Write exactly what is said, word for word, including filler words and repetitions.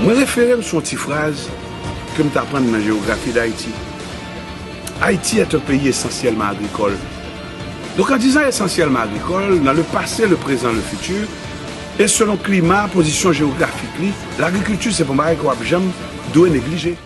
Mwen refere m sou yon ti fraz ke m t aprann nan jewografi Dayiti. Haïti est un pays essentiellement agricole. Donc, en disant essentiellement agricole, dans le passé, le présent, le futur, et selon klima, pozisyon jewografik li, lagrikilti se pa yon bagay ke w ap janm dwe neglije.